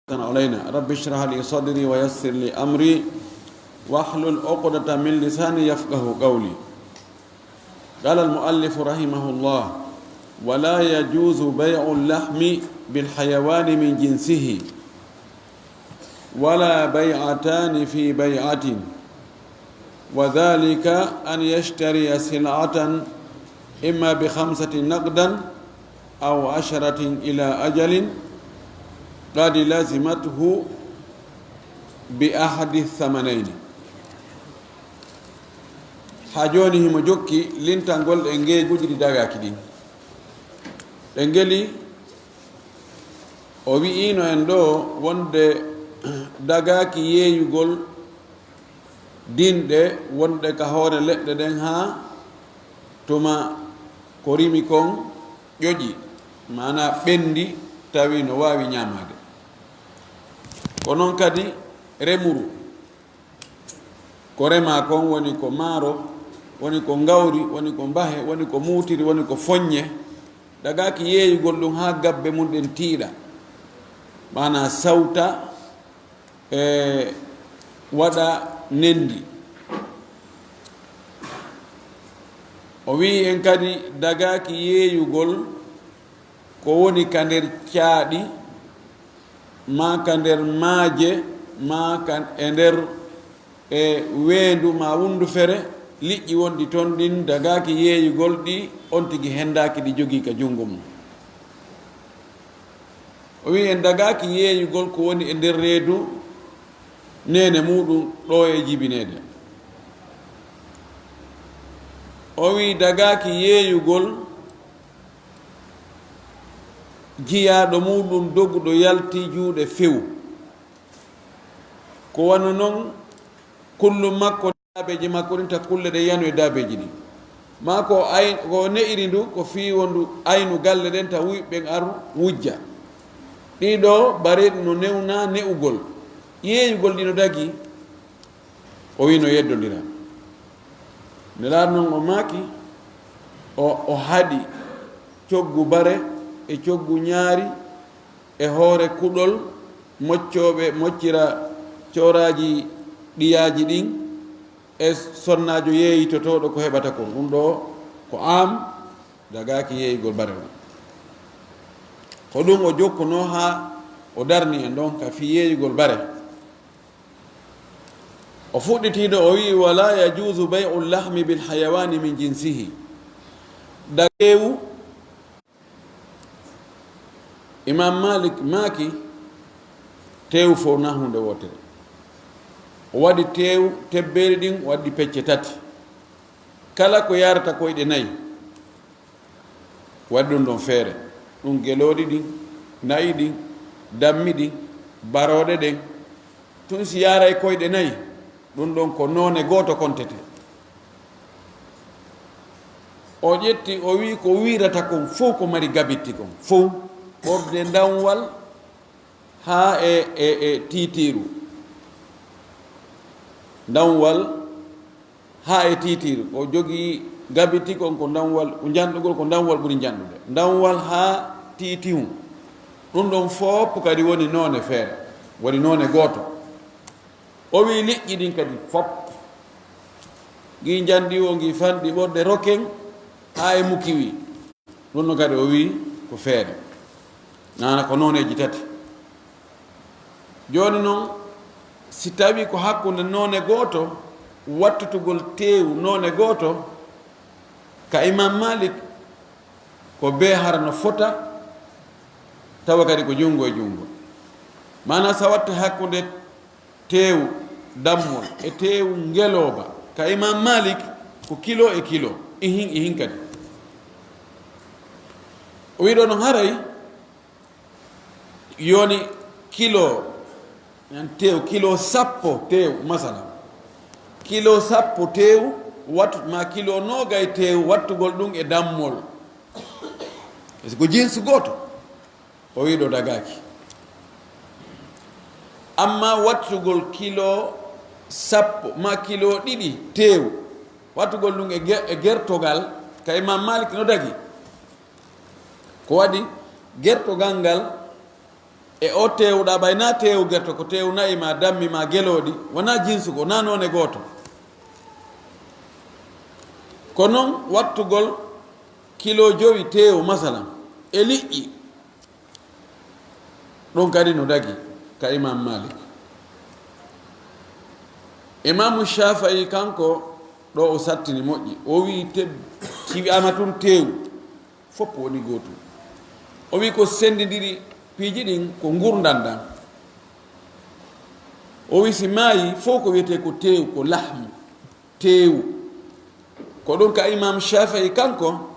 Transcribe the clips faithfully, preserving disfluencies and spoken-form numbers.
علينا. رب اشرح لي صدري ويسر لي أمري واحلل عقدة من لساني يفقه قولي. قال المؤلف رحمه الله: ولا يجوز بيع اللحم بالحيوان من جنسه، ولا بيعتان في بيعة، وذلك أن يشتري سلعة إما بخمسة نقدا أو عشرة إلى أجل قد لزمته بأحد الثمنين. Haa jooni himo jokki lintangol e ngeeguuji ɗi dagaaki ɗin. Ɗe ngeli, o wi'iino en ɗoo wonde dagaaki yeeyugol dinɗe wonɗe ka hoore leɗɗe ɗen haa tuma ko rimi kon ƴoƴi, maanaa ɓenndi, tawi no waawi ñaamaade. Ko non kadi remuru. Ko remaa kon woni ko maaro, woni ko ngawri, woni ko mbahe, woni ko muutiri, woni ko foññe. Dagaaki yeeyugol ɗum haa gabbe mum ɗen tiiɗa, maanaa sawta, e waɗa nenndi. O wi'i en kadi, dagaaki yeeyugol ko woni ka nder caaɗi, maa ka nder maaje, maa ka e nder e weendu maa wundu fere, liƴƴi wonɗi ton ɗin dagaaki yeeyugol ɗi, on tigi henndaaki ɗi jogii ka junngo mum. O wi'i en dagaaki yeeyugol ko woni e nder reedu neene muuɗum ɗoo e jibineede. O wi'i dagaaki yeeyugol jiyaaɗo muuɗum doguɗo yalti juuɗe few. Ko wano non kullu makko, daabeeji makko ɗin, ta kulle ɗe yanu e daabeeji ɗin. Maa ko ay-, ko ne'iri ndu, ko fii wondu aynu galle ɗen, ta wuyɓe ɓen aru wujja. Ɗii ɗoo bareeɗi no newnaa ne'ugol. Yeeyugol ɗi no dagii. O wi'i no yeddondira. Nelaaɗo non o maaki, o, o haɗi coggu bare e coggu ñaari e hoore kuɗol moccooɓe, moccira cooraaji ɗiyaaji ɗin e sonnaajo yeeyitotooɗo ko heɓata kon. Ɗum ɗoo ko am, dagaaki yeeyugol bare on. Ko ɗum o jokkunoo haa o darni en ɗon ka fii yeeyugol bare. O fuɗɗitiino, o wi'i: "Wala yajuzu bay'u lahmi bil hayawani min jinsihi." Dagewu, Imam Malik maaki, teewu fow na huunde wootere. O waɗi teewu tebbeeli ɗin, o waɗi pecce tati. Kala ko yarata koyɗe nayi, waɗi ɗum ɗon feere. Ɗum gelooɗi ɗin, na'i ɗin, dammi ɗin, barooɗe ɗen. Tun si yaaray koyɗe nayi, ɗum ɗon ko noone gooto kontete. O ƴetti, o wi'i ko wiirata kon fow ko mari gabitti kon fow, ɓorde ndanwal haa e, e, e tiitiiru. Ndanwal haa e tiitiiru. Ko jogii gabitti kon ko ndanwal, ko njanɗugol, ko ndanwal ɓuri njanɗude. Ndanwal haa tiitihun. Ɗum ɗon fof kadi woni noone feere, woni noone gooto. O wi'i liƴƴi ɗin kadi fof. Ngii njanɗi o, ngii fanɗi ɓorde roken, haa e mukiwi. Ɗum ɗon kadi o wi'i ko feere. Nana ko nooneeji tati. Jooni non, si tawii ko hakkunde noone gooto, wattutugol teewu noone gooto, ka Imam Malik, ko bee hara no fota, tawa kadi ko junngo e junngo. Maanaa, so a watta hakkunde teewu dammol e teewu ngelooba, ka Imam Malik, ko kilo e kilo, ihin, ihin kadi. O wi'i ɗoo no haray, yoni kilo, yan teew, kilo sappo teew, masala. Kilo sappo teew, wattu, ma kilo noogay teew, wattugol ɗum e dammol. Parce que ko jinsu gooto, o wi'i ɗoo dagaaki. Amma wattugol kilo sappo, ma kilo ɗiɗi teew, wattugol ɗum e ge-, e gertogal, ka Imam Malik no dagi. Ko waɗi gertogal ngal E o teewɗa ɓay na teewu gerto, ko teewu na'i ma dammi ma gelooɗi, wona jinsu ko, na noone gooto. Ko noon wattugol kilo jowi teewu, masalan, e liƴƴi. Ɗum kadi no dagi ka Imam Malik. Imamu Shafi'i kanko, ɗo o sattini moƴƴi. O wi'i te-, si wi'ama tun teewu, fof woni gootum. O wi'i ko senndindiri piiji ɗin ko ngurndan ɗan. O wi'i si maayi, fof ko wiyetee ko teewu, ko lahmu, teewu. Ko ɗum ka Imam Shafi'i kanko,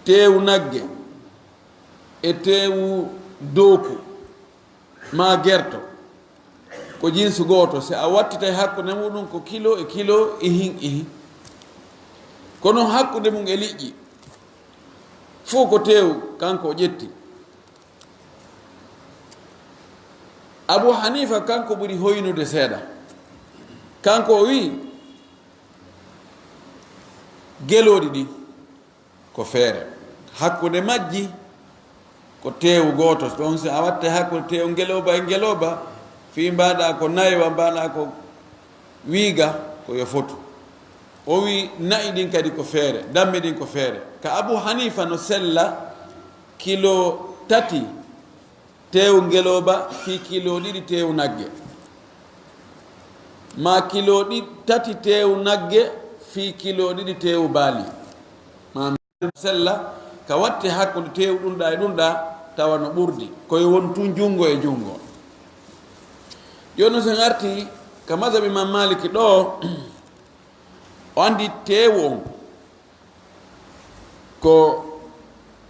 teewu nagge e teewu dooku ma gerto, ko jinsu gooto. Si a wattitay hakkunde muɗum ko kilo e kilo, ihin ihin. Kono hakkunde mum e liƴƴi, fof ko teewu, kanko o ƴetti. Abu Hanifa kanko ɓuri hoynude seeɗa. Kanko o wi'i, gelooɗi ɗi ko feere. Hakkunde majji ko teewu gooto. Ɗon si a watte hakkunde teewu ngelooba e ngelooba, fii mbaɗa ko naywa, mbaɗa ko wiiga, ko yo fotu. O wi'i na'i ɗin kadi ko feere, dammi ɗin ko feere. Ka Abu Hanifa no sella kilo tati teewu ngelooba fii kilo ɗiɗi teewu nagge, ma kilo ɗi-, tati teewu nagge fii kilo ɗiɗi teewu baali. Ma sella ka watte hakkunde teewu ɗun ɗa e ɗun ɗa, tawa no ɓurdi. Ko yo won tun junngo e junngo. Jooni, so en arti ka mazhab Imam Maliki ɗo, o anndi teewu on ko,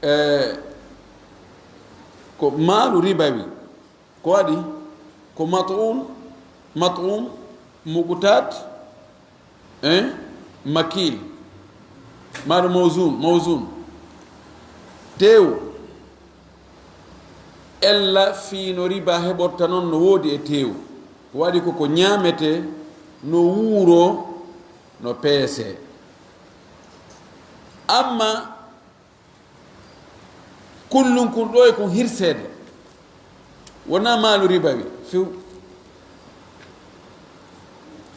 eh, ko maalu ribawi. Ko waɗi? Ko mat'um, mat'um, muqtat, eh, makil, maɗo mawzun, mawzun. Teewu, ella fii no riba heɓorta non no woodi e teewu. Ko waɗi ko ko ñaametee, no wuuroo, no peesee. Amma kullum kun ɗo e kun hirseede, wonaa maalu ribawi few.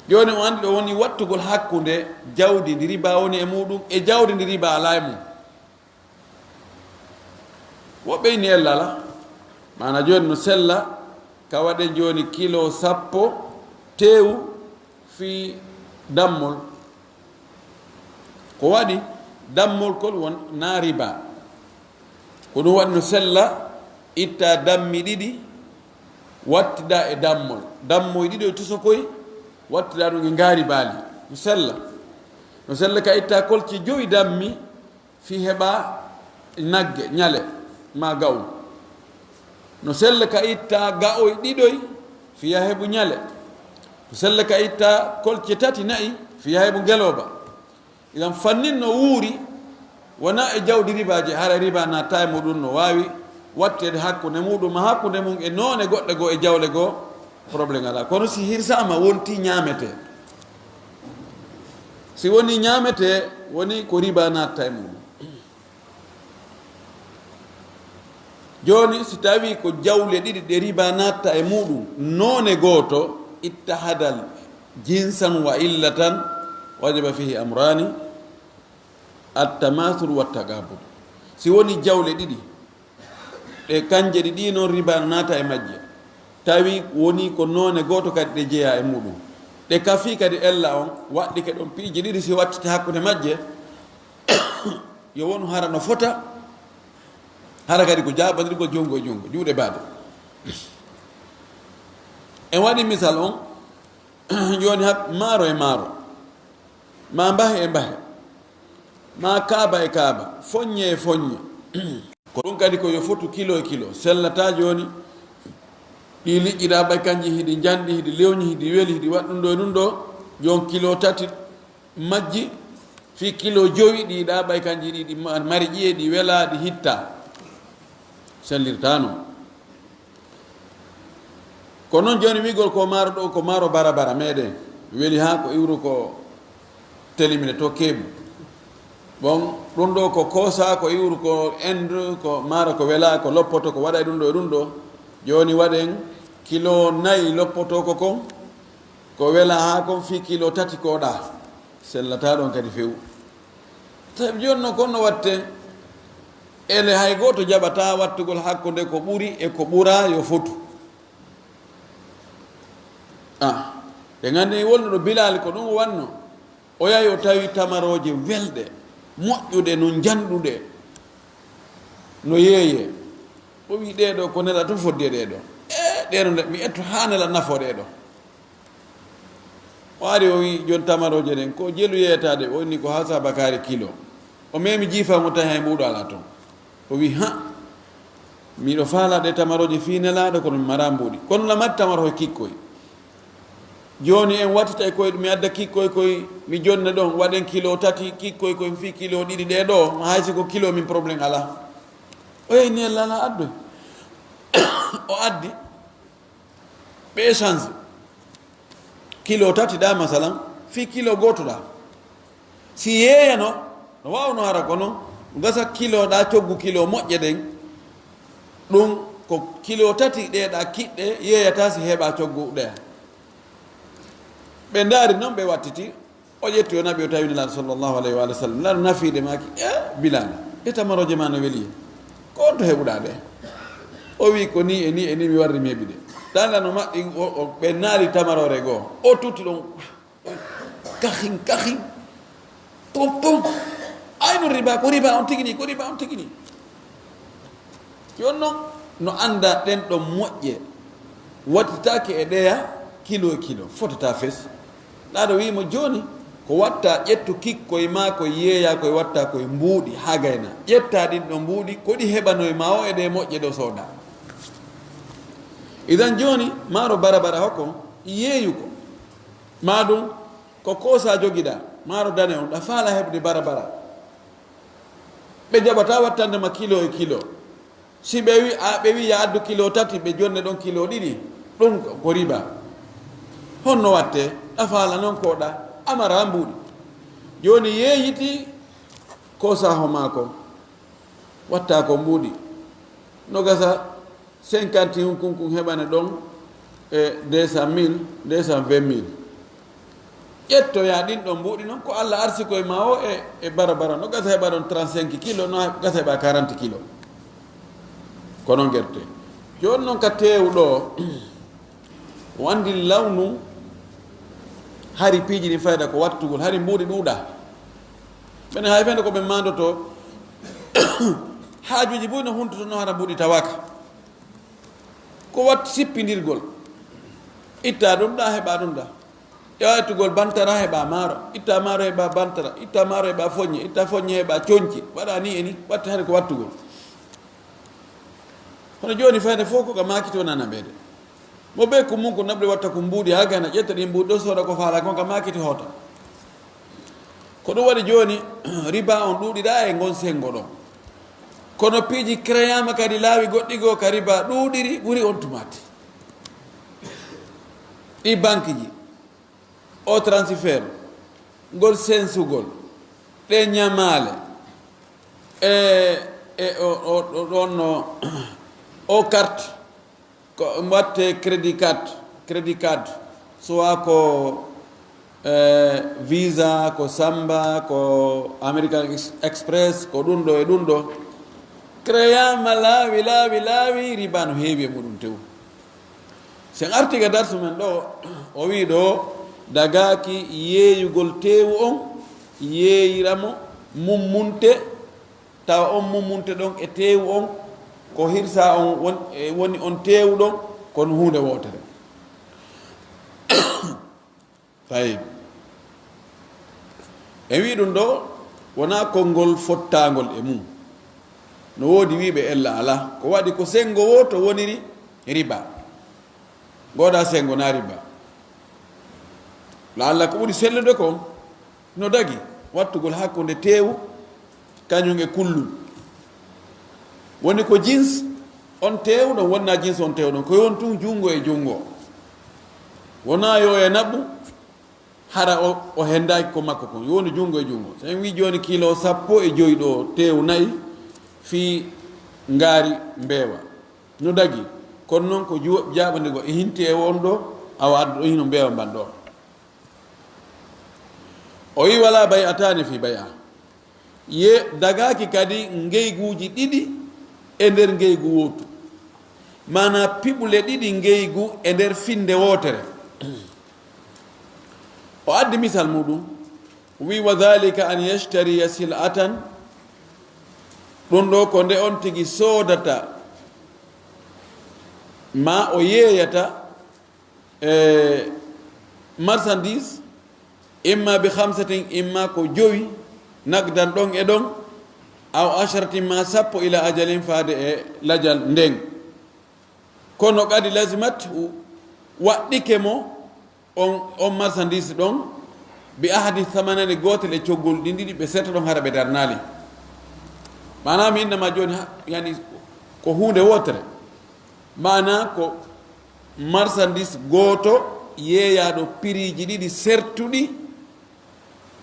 Jooni o anndi ɗo woni wattugol hakkunde jawdi ndi riba woni e muɗum e jawdi ndi riba alaa e mum. Woɓɓe inni ella alaa. Maana jooni no sella ka waɗe jooni kilo sappo teewu fii dammol. Ko waɗi dammol kol won na riba. Ko ɗum waɗi no sella itta dammi ɗiɗi, wattida e dammol. Dammoy ɗiɗo e tusokoy, wattida ɗum e ngaari baali. No sella. No sella ka itta kolce jowi dammi, fii heɓa nagge, ñale, ma ga'u. No sella ka itta ga'oy ɗiɗoy, fii ya heɓu ñale. No sella ka itta kolce tati na'i, fii ya heɓu ngelooba. Idan fannin no wuuri, wona e jawdi ribaaji, hara riba natta e muɗum, no waawi watteede hakkunde muɗum, ma hakkunde mum e noone goɗɗe goo e jawle goo, problème alaa. Kono si hirsaama wonti ñaametee, si woni ñaametee, woni ko riba natta e muɗum. Jooni, si tawii ko jawle ɗiɗi ɗe riba natta e muɗum, noone gooto, ittahadal jinsan wa illatan, wajaba fihi amrani, at-tamathul wa tagabun. Si woni jawle ɗiɗi, ɗe kanje ɗiɗi noon riba no naata e majje, tawi woni ko noone gooto kadi ɗe jeyaa e muɗum, ɗe kafii kadi ella on, waɗɗike ɗon piiji ɗiɗi si wattiti hakkunde majje, yo wonu hara no fota, hara kadi ko jaaɓondirgol junngo e junngo, juuɗe baade. En waɗi misal on, jooni hab maaro e maaro, ma mbahe e mbahe, ma kaaba e kaaba, foññe e foññe. Ko ɗum kadi ko yo fotu kilo e kilo. Sellata jooni, ɗi liƴƴi ɗa ɓay kanji hiɗi njanɗi, hiɗi lewñi, hiɗi weli, hiɗi waɗi ɗum ɗo e ɗum ɗo, jon kilo tati majji, fii kilo jowi ɗi ɗa ɓay kanji ɗi, ɗi ma-, mari ƴiye, ɗi wela, ɗi hitta. Sellirta noon. Ko noon jooni wi'gol ko maaro ɗo, ko maaro barabara meɗen weli haa ko iwru ko telimine to keebu. Bon, Ɗum ɗo ko koosa, ko iwru, ko endu, ko maaro, ko wela, ko loppoto, ko waɗa e ɗum ɗo e ɗum ɗo. Jooni waɗen kilo nayi loppoto ko kon, ko wela haa kon fii kilo tati ko ɗa. Sellata ɗon kadi few. Tawi jooni noon kon no watte, ele hay gooto jaɓata wattugol hakkunde ko ɓuri e ko ɓura yo fotu. Ah, ɗe nganndi wonno ɗo Bilal ko ɗum wanno. O yahi o tawi tamarooje welɗe, moƴƴuɗe, no njanɗuɗe, no yeeye. O wi, "Ɗee ɗo ko nela tun fodde ɗee ɗo. E ɗee ɗo nde mi etto haa nela nafo ɗee ɗo." O ari o wi, "Jon tamarooje ɗen, ko jelu yeeyata ɗe?" O inni, "Ko haa sabakaari kilo." O memi jiifa mo tawi hay mbuuɗo alaa ton. O wi, "Ha, miɗo faalaa ɗe tamarooje fii nelaaɗo, kono mi maraa mbuuɗi. Kono na mari tamarooje kikkoy. Jooni en wattita e koye ɗum, mi adda kikkoy koy, mi jonna ɗon, waɗen kilo tati, kikkoy koy fii kilo ɗiɗi ɗee ɗo, hay si ko kilo min problème alaa." O yehi ni alaa addoy. O addi. Ɓe échange. Kilo tati ɗa, masalan, fii kilo gooto ɗa. Si yeeyano, no waawno hara kono, gasa kilo ɗa, coggu kilo moƴƴe ɗen, ɗum ko kilo tati ɗe ɗa kiɗɗe yeeyata si heɓa coggu ɗeya. Ɓe ndaari noon, ɓe wattiti, o ƴetti, o naɓi, o tawi Nelaaɗo sallallahu alayhi wa sallam. Nelaaɗo nafiiɗe maaki, "E Bilaal, e tamarooje ma no weli. Ko on to heɓuɗa ɗe?" O wi, "Ko ni e ni e ni mi warri mi heɓi ɗe." Tanda no maɓɓi, o, o, ɓe naali tamaroore goo. O tutti ɗon. Kahin, kahin. Pom, pom. Ay no riba, ko riba on tigi ni, ko riba on tigi ni. Jooni noon, no annda ɗen ɗon moƴƴe, wattitaake e ɗeya kilo e kilo, fotata fes. Ɗaɗo wiimo jooni, ko watta ƴettu kikkoy maa koy yeeya koy watta koy mbuuɗi haa gayna. Ƴetta ɗin ɗon mbuuɗi, ko ɗi heɓanoy ma o e ɗe moƴƴe ɗo sooda. Idan jooni, maaro barabara hoko, yeeyu ko. Maa ɗum, ko koosa jogiɗa, maaro dane on, ɗa faala heɓde barabara. Ɓe jaɓata wattande ma kilo e kilo. Si ɓe wi, a, ɓe wi ya addu kilo tati, ɓe jonne ɗon kilo ɗiɗi, ɗum ko riba. Honno watte? A faala non ko ɗa, a mara mbuuɗi. Jooni yeeyiti ko saho maako, watta ko mbuuɗi. No gasa cinquante hun kun kun heɓane ɗon e deux cent mille, deux cent vingt mille. Ƴettoyaa ɗin ɗon mbuuɗi noon, ko Alla arsikoy ma o e, e barabara. No gasa heɓa ɗon trente-cinq kilo, no gasa heɓa quarante kilo. Ko noon gerte. Jooni noon ka teewu ɗo, o anndi lawnu hari piiji ɗin fayda ko wattugol, hari mbuuɗi ɗuuɗa. Ɓen hay fende ko ɓe mandoto, haajuuji buy no huntoto no hara mbuuɗi tawaaka. Ko wat sippindirgol. Itta ɗum ɗa, heɓa ɗum ɗa. Ƴeewa ittugol bantara, heɓa maaro. Itta maaro, heɓa bantara. Itta maaro, heɓa foññe. Itta foññe, heɓa coñci. Waɗa ni e ni. Watta hari ko wattugol. Kono jooni fayde fof ko ka maakiti wona naɓeede. Mo ɓe ko mum ko naɓde watta ko mbuuɗi haa gayna ƴetta ɗin mbuuɗi ɗo sooda ko faala kon ka maakiti hoota. Ko ɗum waɗi jooni riba on ɗuuɗiɗa e ngon senngo ɗon. Kono piiji créama kadi laawi goɗɗi goo ka riba ɗuuɗiri ɓuri on tumaati. Ɗi banque ji, o transfert, ngol sensugol, ɗe ñamaale, e, e o, o, o ɗon no, o carte, ko mbatte crédit card, crédit card, soit ko, e, Visa, ko Samba, ko American Ex-, Express, ko ɗum ɗo e ɗum ɗo. Créama laawi, laawi, laawi, riba no heewi e muɗum tew. Sen arti ga darsu men ɗo, o wi ɗo, dagaaki yeeyugol teewu on, yeeyira mo mummunte, tawa on mummunte ɗon e teewu on, ko hirsa on won-, e woni on teewu ɗon, kono huunde wootere. Tayyib. En wii ɗum ɗo, wonaa konngol fottaangol e mum. No woodi wiiɓe ella alaa. Ko waɗi ko senngo wooto woniri riba. Gooda senngo na riba. Laalla ko ɓuri sellude kon, no dagi wattugol hakkunde teewu kañum e kullun. Woni ko jins on teewu ɗon, wonna jins on teewu ɗon. Ko yon tun junngo e junngo. Wonaa yo e naɓu, Hara o, o hendaaki ko makko kon, yo woni junngo e junngo. So en wii jooni kilo sappo e joy ɗo teewu na'i fii ngaari mbeewa, no dagi. Kono noon ko ju-, jaaɓande ngo e hinti e won ɗo, awa addu ɗo hino mbeewa mban ɗo. O wii, "Wala bay'atani fi bay'a." Ye dagaaki kadi ngeyguuji ɗiɗi e nder ngeygu wootu. Maanaa piɓule ɗiɗi ngeygu e nder finnde wootere. O addi misal muɗum, wii, "Wa dhalika an yashtariya sil'atan." Ɗum ɗo ko nde on tigi soodata, ma o yeeyata, e, marchandise, imma bi khamsatin, imma ko jowi, naqdan ɗon e ɗon, aw ashratin ma sappo ila ajalin faade e lajal nden. Kono kadi lazimat waɗɗike mo on, on marchandise ɗon bi ahadi thamanani gootel e coggol ɗin ɗiɗi ɓe seeta ɗon hara ɓe darnaali. Maanaa mi innama jooni ha, yani ko huunde wootere. Maanaa ko marchandise gooto yeeyaaɗo piriiji ɗiɗi sertuɗi,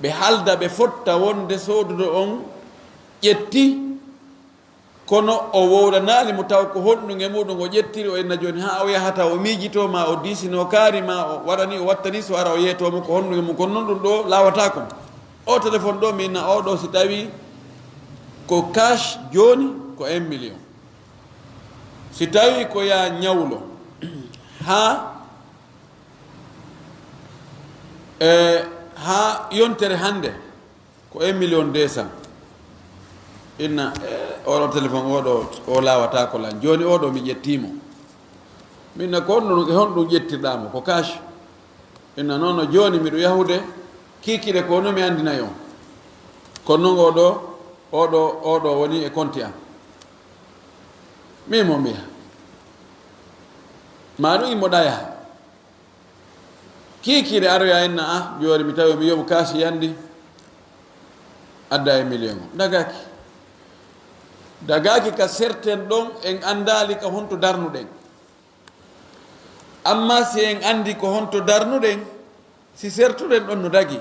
ɓe halda ɓe fotta wonde sooduɗo on ƴetti, kono o wowlanaali mo taw ko honɗum e muɗum o ƴettiri, o inna jooni haa o yahata o miijitoo ma o diisinoo kaari ma o waɗani o wattani so ara o yeetoo mo ko honɗum e mum, kono noon ɗum ɗo laawataako. O téléphone ɗo mi inna o ɗo si tawi ko cash jooni ko un million. Si tawi ko yaa ñawlo haa, e, haa yontere hannde ko un million deux cent. Inna, e, oɗo téléphone oɗo o laawata ko lan. Jooni oɗo mi ƴettii mo. Min na ko honno, e honɗum ƴettirɗaa mo? Ko cash. Inna noon no jooni miɗo yahude kiikiɗe ko no mi anndinay on. Kono noon oɗo, oɗo, oɗo woni e konti am. Min mo mbiya. Maa ɗum immoɗaa yaha. Kiikiiɗe aroya inna, ah, jooni mi tawi mi wiya mo kaasi yandi. Adda e million o. Dagaaki. Dagaaki ka serten ɗon en anndaali ka honto darnuɗen. Amma si en anndi ko honto darnuɗen, si sertuɗen ɗon no dagi.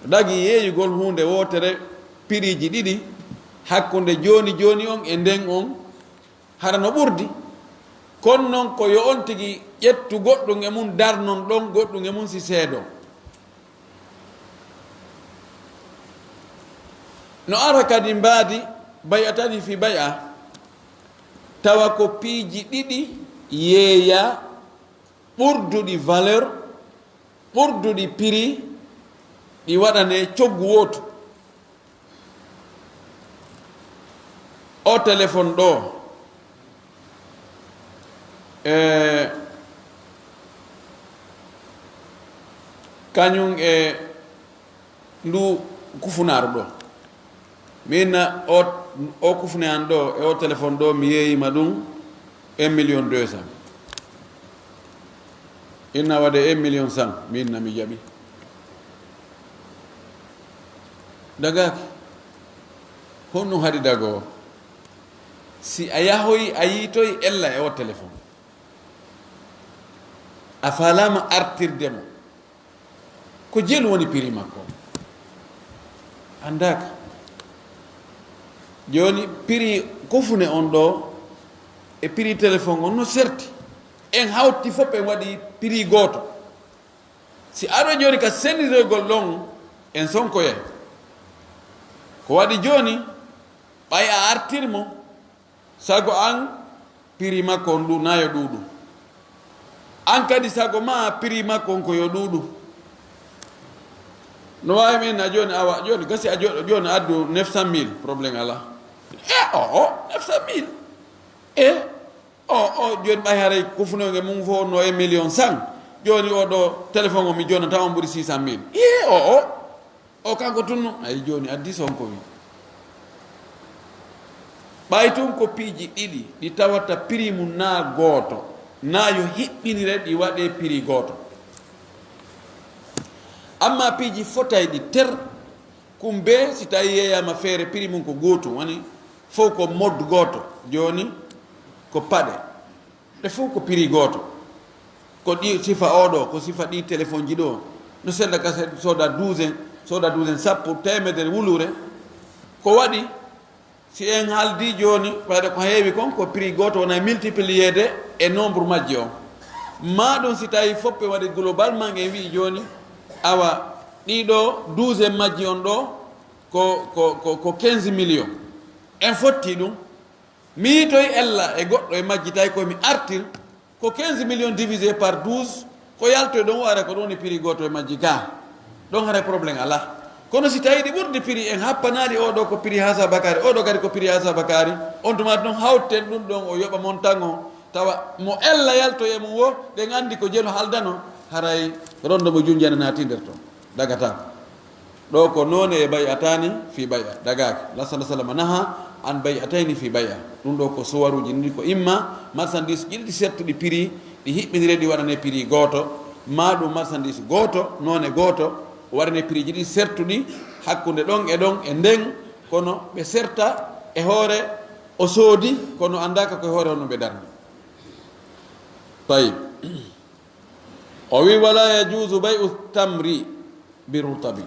Dagi yeeyugol huunde wootere piriiji ɗiɗi hakkunde jooni jooni on e nden on, hara no ɓurdi. Kono noon ko yo on tigi ƴettu goɗɗum e mum darnon ɗon, goɗɗum e mum si seedo. No ara kadi mbaadi bay'atani fi bay'a, tawa ko piiji ɗiɗi yeeya ɓurduɗi valeur, ɓurduɗi prix, ɗi waɗane coggu wootu. O téléphone ɗo, e, kañum e ndu kufunaaru ɗo. Min na o, o kufne an ɗo, e o téléphone ɗo, mi yeeyima ɗum un million deux cent. Inna waɗe un million cent, min na mi jaɓi. Dagaaki. Honɗum haɗi dagoo? Si a yahoyi, a yiitoyi ella e o téléphone. A faalaama artirde mo. Ko jelu woni prix makko? Anndaaka. Jooni prix kufune on ɗo e prix téléphone on no serti. En hawti fof en waɗi prix gooto. Si aɗo jooni ka sendiroygol ɗon, en sonkoyay. Ko waɗi jooni, ɓay a artir mo, sago an, prix makko on ɗu-, na yo ɗuuɗu. An kadi sago ma, prix makko on ko yo ɗuuɗu. No waawi men a jooni, awa, jooni gasi a jo-, jooni addu neuf cent mille, problème alaa. E, o, o, neuf cent mille. E, o, o, jooni ɓay haray ko funoynge mum fof no e million cent. Jooni o ɗo téléphone o mi jonnata on ɓuri six cent mille. E, o, o. O kanko tun no, ay jooni addi sonko wi. Ɓay tun ko piiji ɗiɗi ɗi tawata prix mum na gooto, na yo hiɓɓinire ɗi waɗe prix gooto. Amma piiji fotayɗi ter, kum be si tawi yeeyama feere prix mum ko gootum, woni fof ko mode gooto, jooni ko paɗe. Ɓe fof ko prix gooto. Ko ɗi sifa oɗo, ko sifa ɗi téléphone ji ɗo. No selda ka se- sooda douzaine, sooda douzaine sappo, teemedere wuluure. Ko waɗi, si en haaldi jooni, ɓayde ko heewi kon, ko prix gooto wona multipliéde e nombre majji on. Ma ɗum si tawi foppe waɗi globalement, en wi'i jooni, awa, ɗiɗo douzaine majji on ɗo, ko, ko, ko, ko quinze millions. En fotti ɗum. Mi yitoy ella e goɗɗo e majji, tawi ko mi artir, ko quinze millions divisé par douze, ko yaltoy ɗon, o ara ko ɗon e prix gooto e majji ga. Ɗon haray problème alaa. Kono si tawi ɗi ɓurdi prix, en happanaali o ɗo ko prix hasabakaari, o ɗo kadi ko prix hasabakaari, on tuma ɗon hawten ɗum ɗon, o yoɓa montant o, tawa mo ella yaltoy e mum o, ɗen anndi ko jelu haldano, haray rondo mo junjana naati nder ton. Dagata. Ɗo ko noone e bay'ataani fi bay'a. Dagaaki. La sallallahu alaihi wasallam naha an bay'ataini fi bay'a. Ɗum ɗo ko suwaruuji ɗiɗi, ko imma marchandise ɗiɗi sertuɗi prix, ɗi hiɓɓindire, ɗi waɗane prix gooto, ma ɗum marchandise gooto, noone gooto, waɗane prix ji ɗiɗi sertuɗi hakkunde ɗon e ɗon e nden, kono ɓe serta e hoore o soodi, kono anndaaka ko e hoore honno ɓe darni. Tayyib. O wi, "Wala yajuzu bay'u tamri bi rutabi."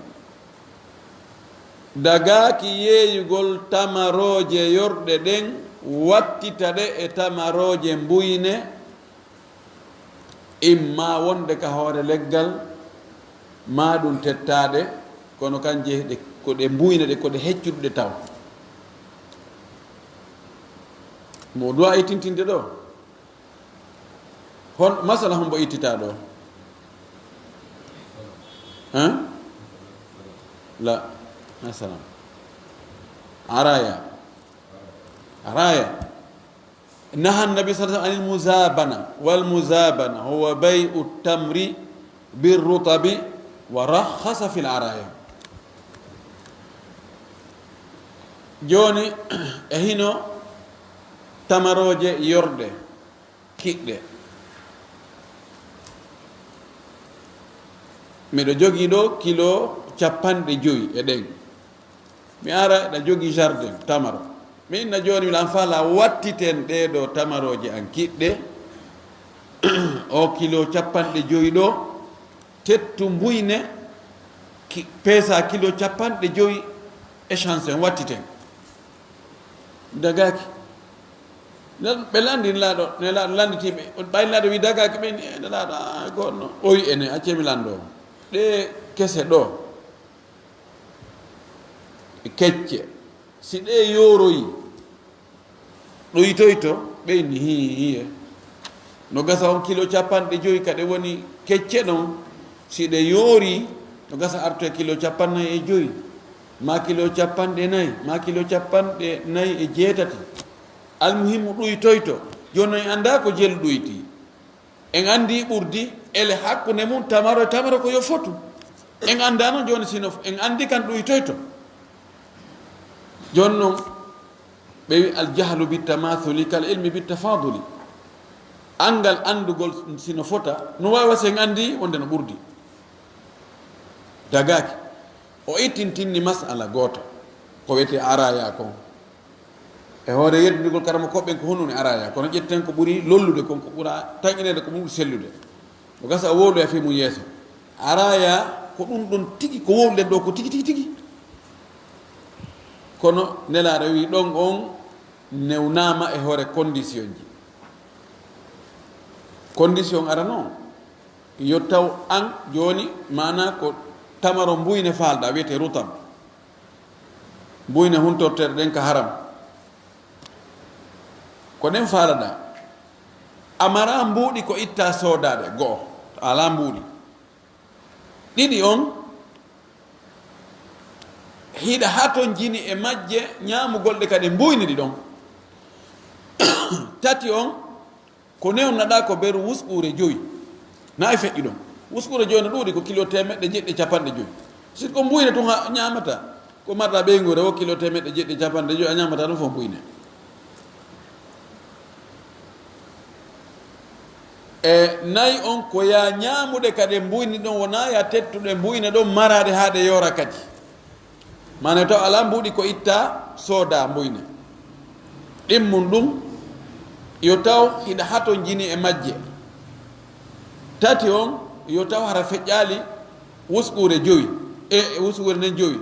Dagaaki yeeyugol tamarooje yorɗe ɗen, wattita ɗe e tamarooje mbuyne, imma wonde ka hoore leggal, ma ɗum tettaaɗe, kono kan jeehi ɗe, ko ɗe mbuyne ɗe, ko ɗe heccuɗe taw. Mo duwa e tintinde ɗo. Hon, masala hombo ittitaa ɗo? Hein? La. Masalan. Araya. Araya. Naha Nabi sallallahu alaihi wasallam anil muzabana. Wal muzabana huwa bay'u tamri bir rutabi wa rakhasa fil araya. Jooni, e hino tamarooje yorɗe kiɗɗe. Miɗo jogii ɗo kilo capanɗe jowi e ɗen. Mi ara, ɗa jogii jardin tamaro. Mi inna jooni, mi lan fala wattiten ɗee ɗo tamarooje an kiɗɗe. O kilo capanɗe jowi ɗo, tettu mbuyne, ki-, peesa kilo capanɗe jowi, échange en wattiten. Dagaaki. Nden ɓe lanndi Nelaaɗo, Nelaaɗo lannditiiɓe, ɓay Nelaaɗo wi dagaaki, ɓe ni, "Eh, Nelaaɗo, a, goonno." O wi, "Ene, accee mi lanndoo. Ɗee kese ɗo, kecce, si ɗee yooroyi, ɗoytoyto?" Ɓe inni, "Hii, hiye. No gasa on kilo capanɗe jowi ka ɗe woni kecce ɗon, si ɗe yoori, no gasa artoya kilo capanɗe nayi e jowi, ma kilo capanɗe nayi, ma kilo capanɗe nayi e jeetati. Almuhimmu ɗoytoyto." Jooni non en anndaa ko jelu ɗoyti. En anndi ɓurdi, ele hakkunde mum tamaro e tamaro ko yo fotu. En anndaa non jooni sino, en anndi kan ɗoytoyto. Jooni non, ɓe wi, "Al jahlu bi tamathuli kal ilmi bi tafaduli." Anngal anndugol sino fota, no waawi wasi en anndi wonde no ɓurdi. Dagaaki. O ittintinni masala gooto, ko wiyetee araya kon. E hoore yeddugol karamokooɓe ɓen ko honɗun e araya, kono ƴetten ko ɓuri lollude kon, ko ɓura tanƴineede, ko ɓuri sellude. O gasa o wowloya fii mun yeeso. Araya ko ɗun ɗon tigi, ko wowluɗen ɗo ko tigi, tigi, tigi. Kono Nelaaɗo wi ɗon on newnaama e hoore condition ji. Condition arano, yo taw an jooni, maanaa ko tamaro mbuyne faalɗa, wiyetee rutab. Mbuyne huntorteeɗe ɗen ka haram. Ko ɗen faalaɗa. A maraa mbuuɗi ko itta soodaade, go'o, a alaa mbuuɗi. Ɗiɗi on, hiɗa hatonjini e majje ñaamugol ɗe kadi mbuyne ɗi ɗon. Tati on, ko newnaɗa ko beru wusɓuure jowi. Na e feƴƴi ɗon. Wusɓuure jowi no ɗuuɗi ko kilo teemeɗɗe jeɗɗi e capanɗe jowi. Si ko mbuyne tun a ñaamata, ko marɗa ɓeynguure o kilo teemeɗɗe jeɗɗi e capanɗe jowi, a ñaamata ɗum fof mbuyne. E nayi on ko ya ñaamuɗe ka ɗe mbuyne ɗon, wona ya tettuɗe mbuyne ɗon maraɗe haa ɗe yoora kadi. Maana taw alaa mbuuɗi ko itta sooda mbuyne. Ɗimmun ɗum, yo taw hiɗa hatonjini e majje. Tati on, yo taw hara feƴƴaali wuskuure jowi, e wuskuure nden jowi,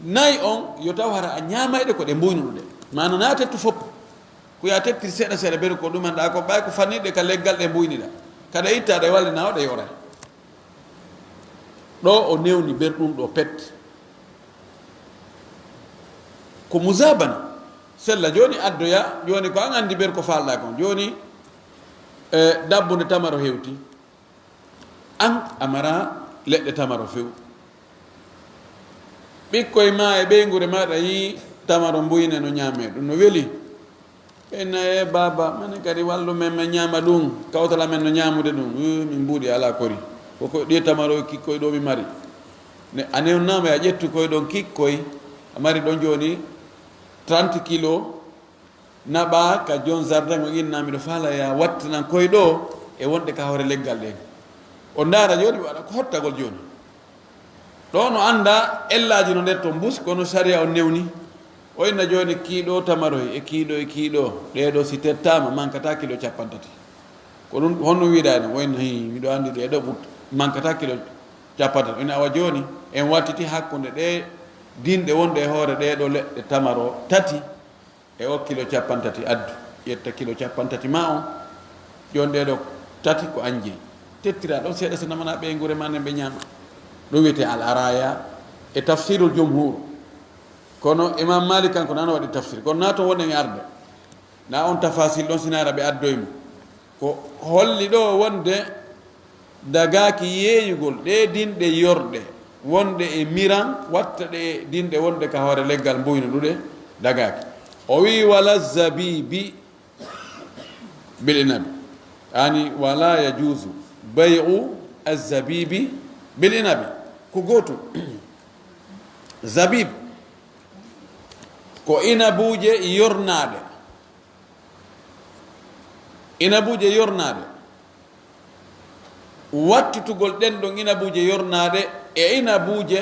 nayi on yo taw hara a ñaamayɗe ko ɗe mbuynuɗo ɗe. Maana na a tettu fof, ko ya tettiri seeɗa seeɗa, ɓen ko ɗumanɗa ko ɓay ko fanniɗe ka leggal ɗe mbuyniɗa, kaɗa itta ɗe walla na o ɗe yoray. Ɗo o newni ber ɗum ɗo pet. Ko muzabana. Sella jooni addoya, jooni ko an anndi ber ko faalɗa kon. Jooni, e, dabbunde tamaro hewti. An a mara leɗɗe tamaro few. Ɓikkoy ma e ɓeynguure maɗa yi tamaro mbuyne no ñaame, ɗum no weli. Ɓe naye, "Baaba, mane kadi wallu men, men ñaama ɗum, kawtala men no ñaamude ɗum." "Wi, min mbuuɗi alaa kori. Ko ko ɗi tamaro kikkoy ɗo mi mari." Ne, a newnaama, a ƴettu koy ɗon kikkoy, a mari ɗon jooni trente kilo, naɓa ka jon jardin o inna, "Miɗo faala ya wattinan koy ɗo e wonde ka hoore leggal ɗen." O ndaara jooni, waɗa ko hottagol jooni. Ɗo no annda ellaaji no nder to mbus, kono sariya on newni. O inna jooni kiiɗo tamaroy e kiiɗo e kiiɗo, ɗee ɗo si tettaama, mankata kilo cappanɗe tati. Ko ɗum, honno wiiɗaa ɗum? O inna, "Hii, miɗo anndi ɗee ɗo ɓut-, mankata kilo cappanɗe tati." O inna, "Awa jooni, en wattiti hakkunde ɗee dinɗe wonɗe e hoore ɗee ɗo leɗɗe tamaro tati." E o kilo cappanɗe tati addu, ƴetta kilo cappanɗe tati ma on, ƴon ɗee ɗo tati ko an jeyi. Tettira ɗon seeɗa, so namana ɓeynguure ma nden ɓe ñaama. Ɗum wiyetee al araya e tafsirul jumhur. Kono Imam Malik kanko nana waɗi tafsir. Kono na toon wonɗen e arde. Na on tafasil ɗon sinaara ɓe addoy mo. Ko holli ɗo wonde dagaaki yeeyugol ɗee dinɗe yorɗe wonɗe e miran, watta ɗe dinɗe wonɗe ka hoore leggal mbuyno ɗuɗe dagaaki. O wi'i, "Wala zabibi bil inabi." Ani, "Wala yajuzu bay'u azzabibi bil inabi." Ko gootum. Zabib ko inabuuje yornaaɗe. Inabuuje yornaaɗe. Wattitugol ɗen ɗon inabuuje yornaaɗe e inabuuje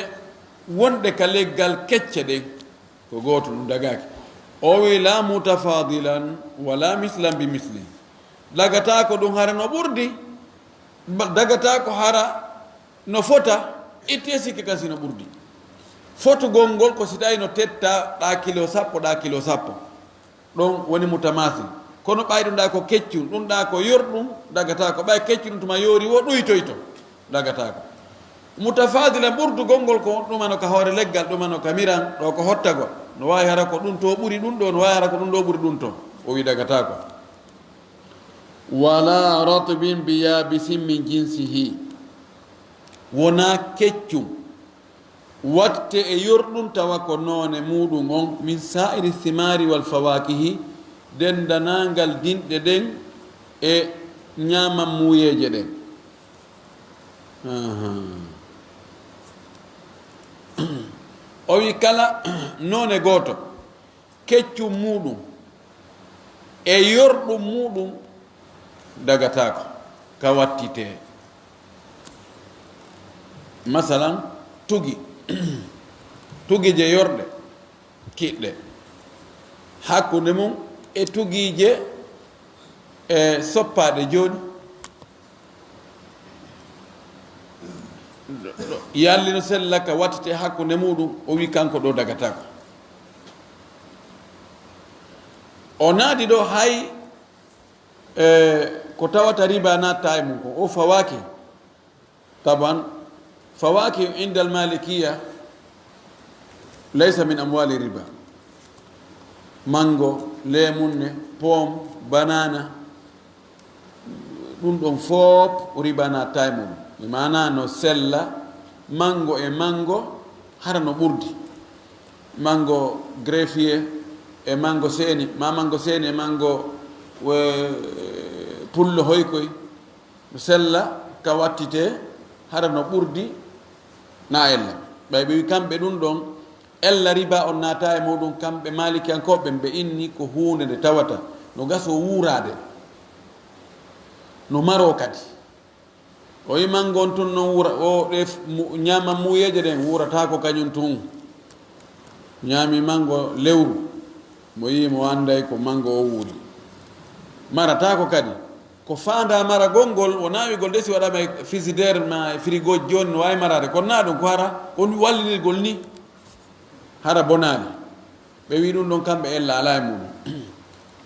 wonɗe ka leggal kecce ɗen, ko gooto, ɗum dagaaki. O wi, "La mutafadilan wala mislan bi misli." Dagataako ɗum hara no ɓurdi, ba-, dagataako hara no fota, ittee sikke kan si no ɓurdi. Fotugol ngol ko si tawi no tetta ɗa kilo sappo, ɗa kilo sappo. Ɗon woni mutamasil. Kono ɓay ɗum ɗa ko keccum, ɗum ɗa ko yorɗum, dagataako. Ɓay keccum ɗum tuma yoori wo ɗuytoyto, dagataako. Mutafadila ɓurdugol ngol ko ɗumano ka hoore leggal, ɗumano ka miran, ɗo ko hottagol. No waawi hara ko ɗum to ɓuri ɗum ɗo, no waawi hara ko ɗum ɗo ɓuri ɗum to. O wi dagataako. Wala ratbin bi yabisin min jinsihi. Wona keccum. Watte e yorɗum tawa ko noone muuɗum on, min sa'iri thimari wal fawakihi, denndanangal dinɗe ɗen e ñaamam muuyeeje ɗen. Aha. O wi kala noone gooto, keccum muuɗum e yorɗum muuɗum dagataako, ka wattitee. Masalan, tugi, tugije yorɗe, kiɗɗe, hakkunde mum e tugije e soppaaɗe jooni, yalli no sella ka wattitee hakkunde muuɗum, o wi kanko ɗo dagataako. O naadi ɗo hay, e, ko tawata riba natta e mum ko o fawaki. Taban, fawaki inda al malikiya laysa min amwali riba. Mango, lemunne, pom, banana, ɗum ɗon fof riba natta e mum. Mi maana no sella, mango e mango, hara no ɓurdi. Mango greffier e mango seeni, ma mango seeni e mango, eh, pullo hoykoy. No sella, ka wattite, hara no ɓurdi na ella. Ɓay ɓe wi kamɓe ɗum ɗon, ella riba on naata e muɗum, kamɓe Maalikiyankooɓe ɓe inni ko huunde nde tawata no gaso wuuraade, no maroo kadi. O yi mango on tun non wuura, o ɗe f-, mu-, ñaama muuyeeje ɗen wuurataako kañum tun. Ñaami mango lewru, mo yi mo annday ko mango o wuuri. Marataako kadi. Ko faandaa maragol ngol, wonaa wi'gol de si waɗaama e frigidaire ma e frigo jooni no waawi maraade, kono naa ɗum, ko hara ko wallinirgol nii, hara bonaali. Ɓe wi'i ɗum ɗon kamɓe ella alaa e muɗum.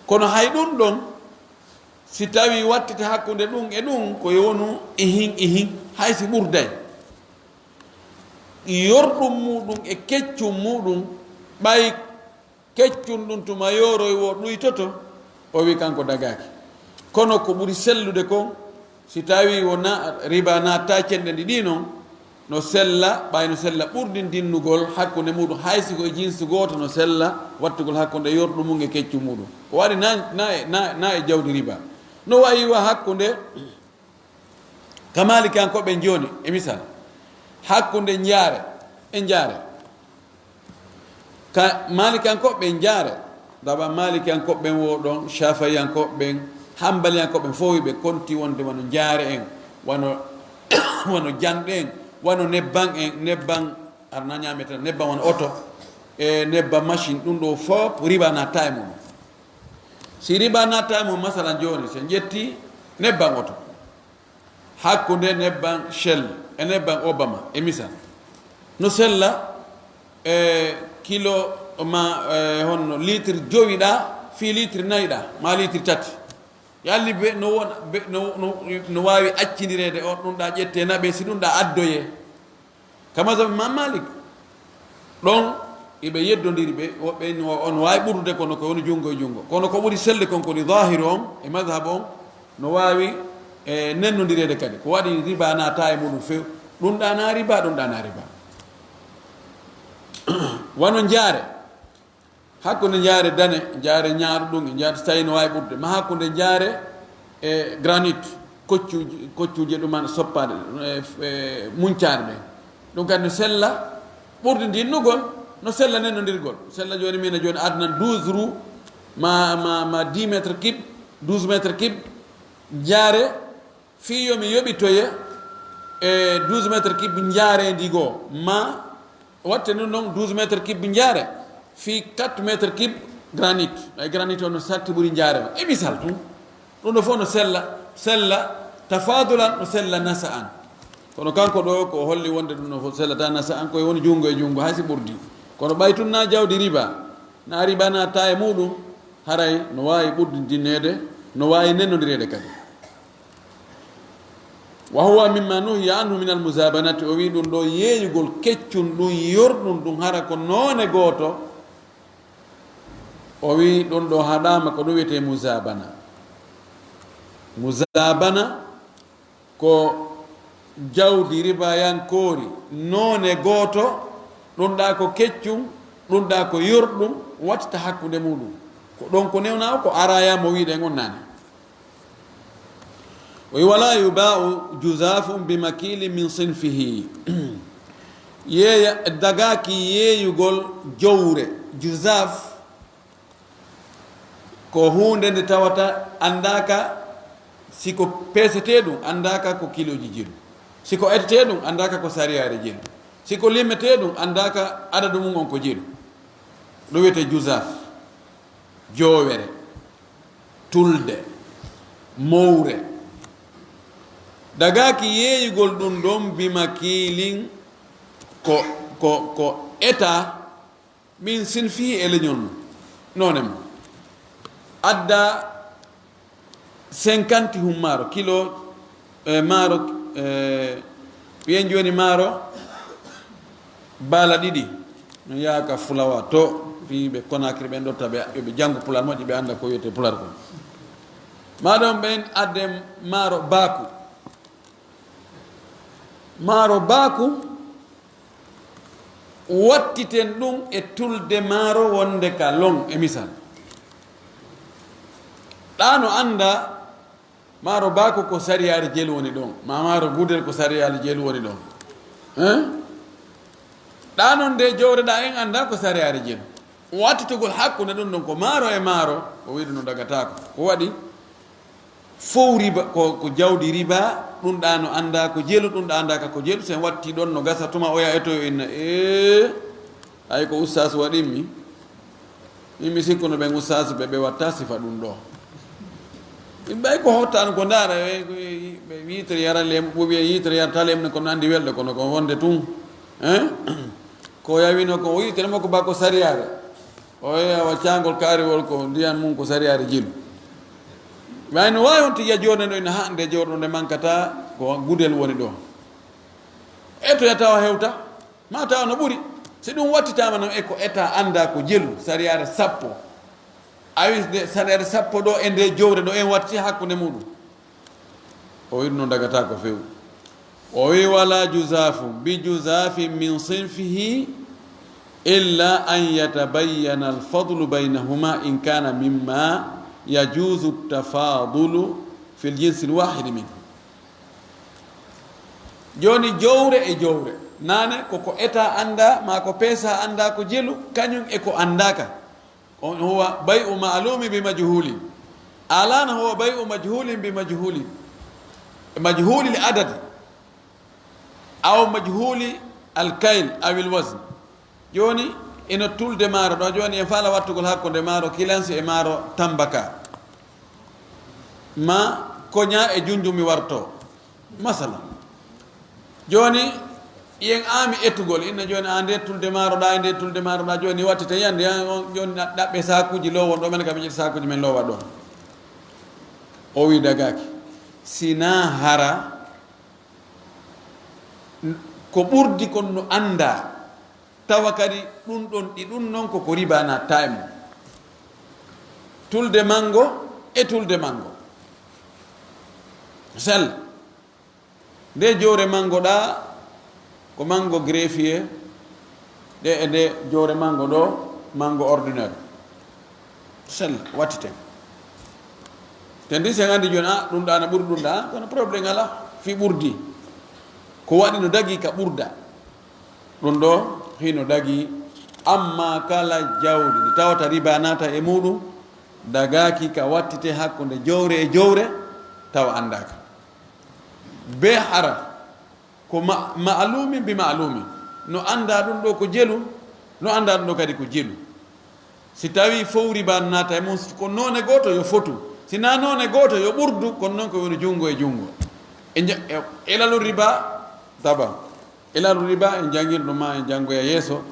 Kono hay ɗum ɗon, si tawii wattete hakkunde ɗum e ɗum, ko yo wonu ihin ihin, hay si ɓurday. Yorɗum muɗum e keccum muɗum, ɓay keccum ɗum tuma yooroy wo ɗuytoto, o wi'i kanko dagaaki. Kono ko ɓuri sellude kon, si tawii wo na, riba naattaa cenɗe ɗiɗi non, no sella, ɓay no sella ɓurdindinnugol hakkunde muɗum, hay si ko e jinsi gooto, no sella wattugol hakkunde yorɗum mum e keccum muɗum. Ko waɗi na, na, na, na e jawdi riba. No wayi wa hakkunde ka Maalikiyankooɓe jooni, e misal, hakkunde njaare e njaare. Ka Maalikiyankooɓe njaare, daba Maalikiyankooɓe ɓen wo ɗon, Shafi'iyankooɓe ɓen, Hanbaliyankooɓe ɓen, fof ɓe konti wonde wano njaare en, wano, wano janɗe en, wano nebban en, nebban arna ñaamete, nebban wano oto, e nebban machine, ɗum ɗo fof riba naattaa e muɗum. Si riba naattaa e muɗum, masalan jooni, si en ƴetti nebban oto, hakkunde nebban Shell e nebban Obama, e misal, no sella, e kilo ma, e honno, litre jowi ɗa fii litre nayi ɗa, ma litre tati. Yalli be no wona, be no, no, no waawi accindireede on, ɗum ɗa ƴette naɓe, si ɗum ɗa addoyee. Ka mazhab Imam Malik, ɗon iɓe yeddondiri ɓe, woɓɓe no, on waawi ɓurdude kono ko woni junngo e junngo. Kono ko ɓuri selde kon ko woni zahiru on e mazhab on, no waawi, e, nennondireede kadi. Ko waɗi riba naattaa e muɗum few. Ɗum ɗa na riba, ɗum ɗa na riba. Wano njaare. Hakkunde njaare dane, njaare ñaaɗo ɗum, e njaare so tawii no waawi ɓurdude. Ma hakkunde njaare e granit, koccuuje, koccuuje ɗum an soppaade, e, e muncaare ɓe. Ɗum kadi no sella ɓurdinndinnugol, no sella nennondirgol. Sella jooni min a jooni adnan douze roues, ma, ma, ma dix mètres cubes, douze mètres cubes, njaare fii yo mi yoɓitoye e douze mètres cubes njaareendi goo, ma watte ɗum ɗon douze mètres cubes njaare fii quatre mètres cubes granit. Ay granit on no satti ɓuri njaare on. E misal tun, ɗum ɗo fof no sella, sella tafadulan, no sella nasa'an. Kono kanko ɗo ko holli wonde ɗum no fof sellata nasa'an, ko e woni junngo e junngo, hay si ɓurdi. Kono ɓay tun na jawdi riba, na riba naattaa e muɗum, haray no waawi ɓurdindineede, no waawi nennondireede kadi. Wa huwa mimma nuhiya anhu min almuzabanati, o wi ɗum ɗo yeeyugol keccum ɗum, yorɗum ɗum, hara ko noone gooto. O wi ɗum ɗo haɗaama, ko ɗum wiyetee muzabana. Muzabana ko jawdi ribayankoori, noone gooto, ɗum ɗa ko keccum, ɗum ɗa ko yorɗum, wattita hakkunde muɗum. Ko ɗon ko newna o, ko araya mo wiɗen on naane. O wi, "Wala yuba'u juzafun bi makilin min sinfihi." Yeeya, dagaaki yeeyugol jowre. Juzaf ko huunde nde tawata anndaaka si ko peesetee ɗum, anndaaka ko kilooji jelu. Si ko etetee ɗum, anndaaka ko sariyaare jelu. Si ko limetee ɗum, anndaaka adadu mum on ko jelu. Ɗum wiyetee juzaf. Joowere, tulde, mowre. Dagaaki yeeyugol ɗum ɗon bima kiilin ko, ko, ko eta min sinfi e leñol mum. Noone mum. Adda cinquante hum maaro, kilo, e, maaro, e, ɓiyen jooni maaro, baala ɗiɗi. Mi yaaka fulawa to, fii ɓe Konakiri ɓen ɗotta ɓe, yo ɓe janngu pular moƴƴi, ɓe annda ko wiyetee pular kon. Maa ɗon ɓen adde maaro baaku. Maaro baaku, wattiten ɗum e tulde maaro wonde ka lon, e misal. Ɗa no annda maaro baaku ko sariyaare jelu woni ɗon, ma maaro gudel ko sariyaare jelu woni ɗon. Hein? Ɗa non nde jowreɗa en annda ko sariyaare jelu. Wattitugol hakkunde ɗum ɗon ko maaro e maaro, o wiɗo no dagataako. Ko waɗi? Fow riba, ko, ko jawdi riba, ɗum ɗa no annda ko jelu, ɗum ɗa annda ka ko jelu, sen watti ɗon no gasa tuma oya e to yo inna, ee, ay ko ustaas waɗimmi. Min mi sikkuno ɓen ustaas ɓe, ɓe watta sifa ɗum ɗo. Ɓay ko hottano ko ndaara, ɓe, ɓe, ɓe yitere yara lem, ɓe wiya yitere yarata lem ne, kono andi welɗo, kono ko wonde tun. Hein? Ko yawino ko o yitere makko ba ko sariyaare. O yeewa caangol kaariwol ko ndiyan mum ko sariyaare jelu. Ɓay no waawi on tigi a joɗe ɗo ina hande jooɗo nde mankata ko gudel woni ɗo. E to ya tawa hewta, ma tawa no ɓuri. Si ɗum wattitaama noon e ko eta annda ko jelu, sariyaare sappo. A wi nde sariyaare sappo ɗo e nde jowre ɗo en watti hakkunde muɗum. O wi ɗum no dagata ko few. O wi wala juzafu bi juzafin min sinfihi illa an yatabayyana alfadlu baynahuma in kana mimma yajuzu tafadulu fi ljinsi lwahidi minhu. Jooni jowre e jowre. Naane ko ko eta annda, ma ko peesa annda, ko jelu, kañum e ko anndaka. On huwa bay'u ma'lumi bi majhulin. Alana huwa bay'u majhulin bi majhulin. Majhulil adadi. Aw majhuli alkayl aw alwazn. Jooni ino tulde maaro ɗo, jooni en faala wattugol hakkunde maaro Kilansi e maaro Tambaka. Ma koña e junjumi warto. Masala. Jooni yen aami etugol, inna jooni a nde tulde maaro ɗa, e nde tulde maaro ɗa, jooni wattite yande, ya, on, jooni na-, ɗaɓɓe saakuji lowon ɗo, men kam ƴetti saakuji men lowa ɗo. O wi dagaki. Sina hara n-, ko ɓurdi kon no annda, tawa kadi ɗum ɗon, ɗi ɗum noon ko ko riba natta e mum. Tulde mango e tulde mango. Sel. Nde jowre mango ɗa, ko mango greffier, ɗe e nde jowre mango ɗo, mango ordinaire. Sel, wattiten. Te ndi sen anndi jooni, a, ɗum ɗa na ɓuri ɗum ɗa, kono problème ala, fi ɓurdi. Ko waɗi no dagi ka ɓurda. Ɗum ɗo hino dagi, amma kala jawdi ndi tawata riba naata e muɗum, dagaki ka wattite hakkunde jowre e jowre, tawa anndaka. Be hara, ko ma-, ma'lumin bi ma'lumin. No annda ɗum ɗo ko jelu, no annda ɗum ɗo kadi ko jelu. Si tawi fow riba naata e mum, ko noone gooto yo fotu. Si na noone gooto yo ɓurdu, kono noon ko woni junngo e junngo. E nja-, e, e lalu riba, taba. E lalu riba, en janngirɗo ma, en janngoya yeeso.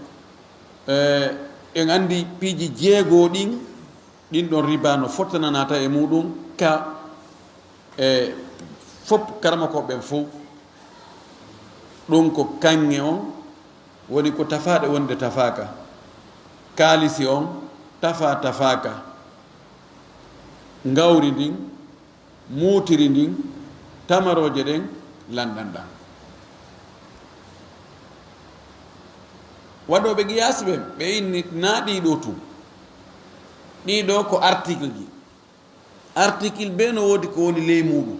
E, en anndi piiji jeego ɗin, ɗin ɗon riba no fottana naata e muɗum ka, e, fop karamokooɓe ɓen fow. Ɗum ko kaŋŋe on, woni ko tafaaɗe wonde tafaaka. Kaalisi on, tafaa tafaaka. Ngawri ndin, muutiri ndin, tamarooje ɗen, lanɗan ɗan. Waɗooɓe qiyaas ɓen, ɓe inni naa ɗii ɗoo tun. Ɗii ɗoo ko article ji. Article be no woodi ko woni ley muɗum.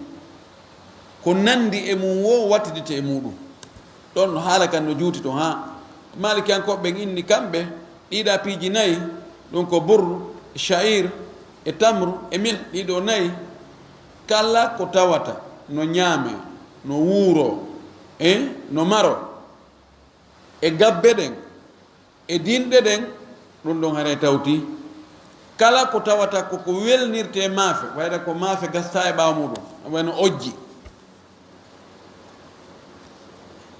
Ko nandi e mum wo wattidite e muɗum. Ɗon no haala kan no juuti ton haa. Maalikiyankooɓe ɓen inni kamɓe ɗiɗa piiji nayi, ɗum ko burru, sha'ir, e tamru, e milh, ɗiɗo nayi. Kala ko tawata no ñaame, no wuuro, e no maro, e gabbe ɗen, e dinɗe ɗen, ɗum ɗon haray tawti. Kala ko tawata ko ko welnirte maafe, wayda ko maafe gasta e ɓaawo muɗum, wayno ojji,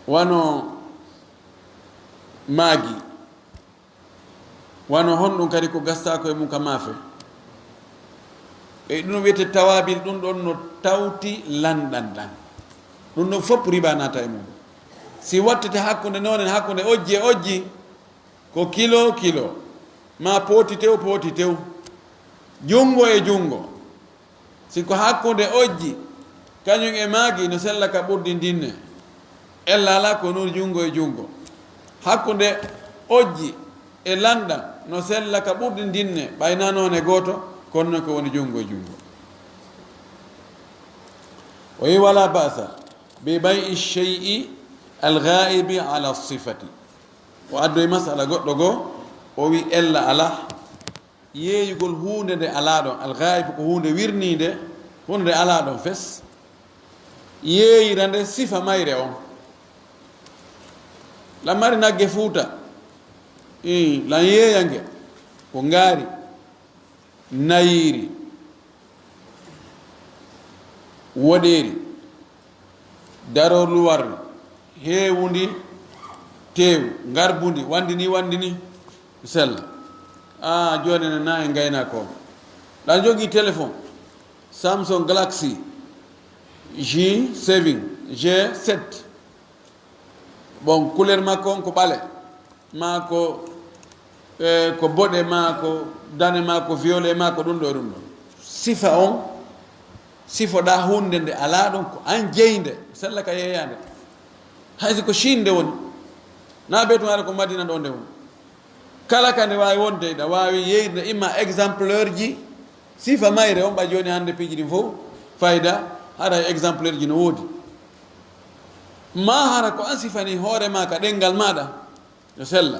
wano maagi, wano honɗum kadi ko gasta ko e mum ka maafe. E ɗum wiyete tawabil, ɗum ɗon no tawti lanɗan ɗan. Ɗum ɗon fof riba naata e mum. Si wattete hakkunde noon en, hakkunde ojji e ojji, ko kilo kilo, ma pooti tew, pooti tew, junngo e junngo. Si ko hakkunde ojji, kañum e maagi no sella ka ɓurdi ndin ne. Ella alaa ko noon junngo e junngo. Hakkunde ojji e lanɗan no sella ka ɓurdi ndin ne, ɓay na noone gooto, kono noon ko woni junngo e junngo. O wi wala ba'sa bi bay'i shay'i al-ghaibi ala sifati. O addoyi masala goɗɗo goo, o wi ella alaa. Yeeyugol huunde nde alaa ɗon, al-ghaib ko huunde wirniinde, huunde nde alaa ɗon fes. Yeeyira nde sifa mayre on. Lan mari nagge Fuuta, ii, lan yeeya nge, ko ngaari, nayiiri, Woɗeeri, darorluwarri, heewundi, teewu, ngarbundi, wandi ni, wandi ni, sella. A jooni ne na en ngaynaako. Ɗa jogii téléphone, Samsung Galaxy G seven, G sept. Bon, couleur makko on ko ɓale, maa ko, eh, ko boɗe, maa ko dane, maa ko violet, maa ko ɗum ɗo, ɗum ɗo. Sifa on, sifoɗa hunde nde alaa ɗon, ko an jeyi nde, sella ka yeeyaande. Hay si ko Chine nde woni, na be tun haɗa ko Madina ɗo nde woni. Kala ka nde waawi wonde, ɗa waawi yeeyde imma exemplaire ji, sifa mayre on, ɓa jooni hannde piiji ɗin fof fayda, hara exemplaire ji no woodi. Ma hara ko an sifani hoore ma ka ɗenngal maaɗa, no sella.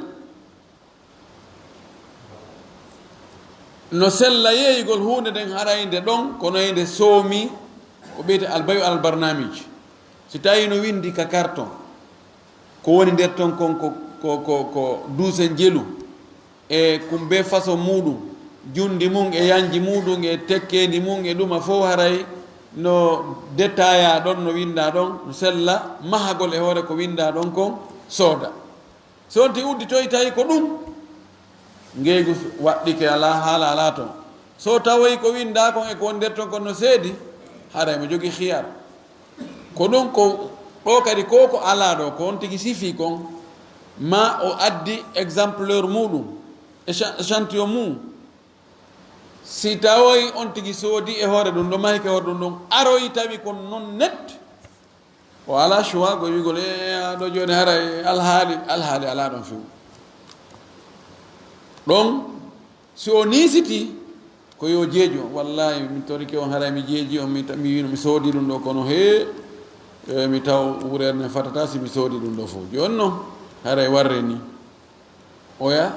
No sella yeeyugol huunde nden, haray nde ɗon, kono e nde soomi, ko ɓeyte albayu alal barnaamij. Si tawi no winndi ka carton, ko woni nder ton kon ko, ko, ko, ko duusen jelu, e kum be façon muuɗum, junndi mum e yanji muuɗum e tekkeendi mum e ɗuma fof, haray no détaillaa ɗon, no winndaa ɗon, no sella mahagol e hoore ko winndaa ɗon kon sooda. So on ti udditoy tawi ko ɗum, ngeygu waɗɗike, alaa haala, alaa ton. So tawoy ko winndaa kon e ko woni nder ton kon no seedi, haray mo jogii khiyar. Ko ɗum ko ɗo kadi ko, ko alaa ɗo, ko on tigi sifii kon, ma o addi exemplaire muuɗum, écha-, échantillon mum. Si tawoy on tigi soodi e hoore ɗum ɗo, mahike hoore ɗum ɗum, aroy tawi kon non net, o alaa choix ko wi'ugol, "E, a ɗo jooni haray alhaali, alhaali alaa ɗon few." Ɗon, si o niisiti, ko yo jeeju on. "Wallahi, mi torike on, haray mi jeeji on, mi ta-, mi wiino mi soodi ɗum ɗo, kono he, e, mi taw wureere nden fatata si mi soodi ɗum ɗo fof." Jooni non, haray warre ni. Oya,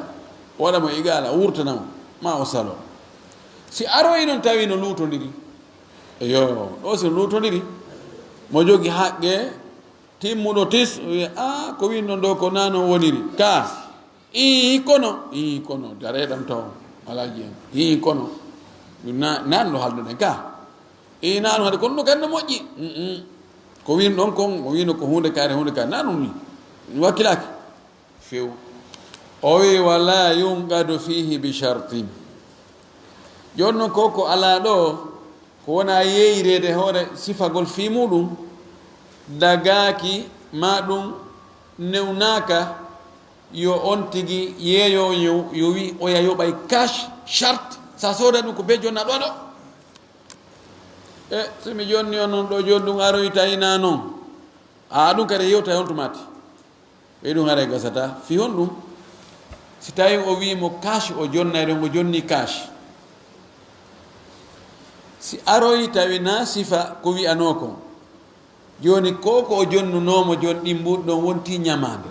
waɗa mo iqaala, wurtana mo, ma o salo. Si aroyi non tawi no luutondiri, eyo, ɗo si no luutondiri, mo jogi haqqe timmuɗo tis, o wiya, "A, ko winɗon ɗo ko na no woniri." Ka, "Ii, kono, ii, kono, dareɗam taw, alaa jiyan. Ii, kono, na, na no halduɗen ka. Ii, na no hade, kono no kadi no moƴƴi. Mm, mm. Ko winɗon kon, o wino ko huunde kaare, huunde kaare. Na ɗum ni. Mi wakkilaaki." Few. O wi, "Wala yunqadu fihi bi shartin." Jooni non ko, ko alaa ɗo, ko wona yeeyireede hoore sifagol fii muuɗum, dagaaki ma ɗum newnaaka, yo on tigi yeeyo, yo, yo wi oya yoɓay cash, charte, sa sooda ɗum ko be jonna ɗo ɗo. E, si mi jonni on non ɗo jooni ɗum aroy tawina non. A, ɗum kadi yewta on tumati. Ɓey ɗum haray gasata. Fii honɗum? Si tawi o wii mo cash, o jonnay ɗon, o jonni cash. Si aroyi tawi na sifa ko wi'anoo kon. Jooni ko, ko o jonnunoo mo jooni ɗin mbuuɗi ɗon wonti ñamaande.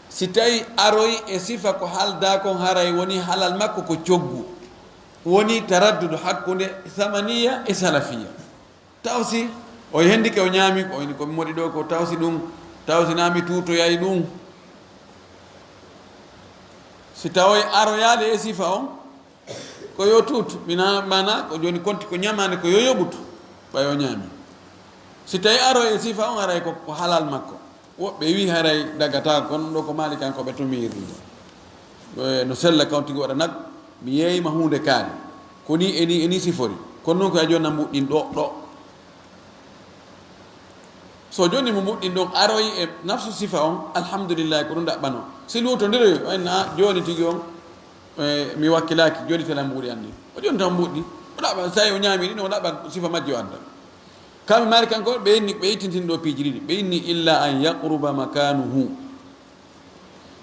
Si tawi aroyi e sifa ko haaldaa kon haray woni halal makko ko coggu. Woni taraddudu hakkunde samaniya e salafiya. Taw si o hendike, o ñaami, ko woni ko mi moɗi ɗo ko, taw si ɗum, taw si naa mi tuutoyay ɗum. Si tawoy aroyaade e sifa on, ko yo tuut, mina mana ko jooni konti ko ñamaande ko yo yoɓutu, ɓay o ñaami. Si tawi aroy e sifa on, aray ko, ko halal makko. Woɓɓe wi haray dagata, kono ɗo ko Maalikankoɓe to mi yirdude. Eh, no sella kan tigi waɗa nag, mi yeeyima huunde kaari. Ko ni e ni e ni sifori. Kono noon ko a jonna mbuɗɗin ɗo, ɗo. So jonni mo mbuɗɗin ɗon aroyi e nafsu sifa on, alhamdulillahi, ko ɗum ɗaɓɓano. Si luutondiroyo, o inna jooni tigi on, eh, mi wakkilaaki, jooni tela mbuɗi anni. O jonni tan mbuɗɗi, o ɗaɓɓa, so tawi o ñaami ɗin, o ɗaɓɓa sifa majji o adda. Kamɓe maari kanko, ɓe inni, ɓe ittintin ɗo piiji ɗiɗi. Ɓe inni illa an yaqruba makanuhu.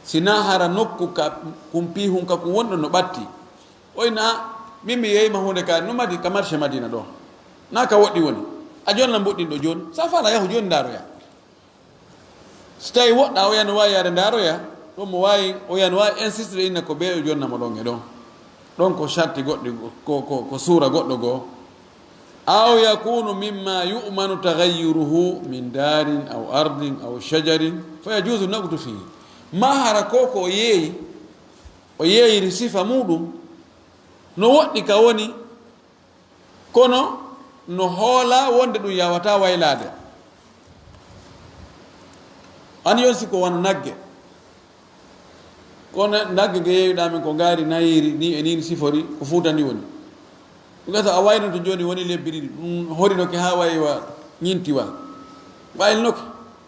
Si na hara nokku ka kumpihun ka kun wonɗo no ɓatti. O inna, min mi yeeyima huunde ka, no madi ka marché Madina ɗo. Na ka woɗɗi woni. A jonna mbuɗɗin ɗo jooni. Sa faala yahu jooni ndaaroya. Si tawi woɗɗa, oya no waawi yaade ndaaroya. Ɗum mo waawi, oya no waawi insiste inna ko ɓe o jonna mo ɗon e ɗon. Ɗon ko sharti goɗɗi, ko, ko, ko suura goɗɗo goo. Aw yakunu mimma yu'manu taghayyuruhu min darin aw ardin aw shajarin, fa yajuzu naqdu fihi. Ma hara ko, ko o yeeyi, o yeeyiri sifa muɗum, no woɗɗi ka woni, kono No hoola wonde ɗum yawata waylaade. An yon si ko wano nagge. Kono nagge ge yeeyuɗaa men ko ngaari nayiiri ni e ni sifori, ko fuutandi woni. Ɗum gasa a waynoto jooni woni lebbi ɗiɗi, ɗum horinoke haa wayi wa ñinti wa. Waynoke.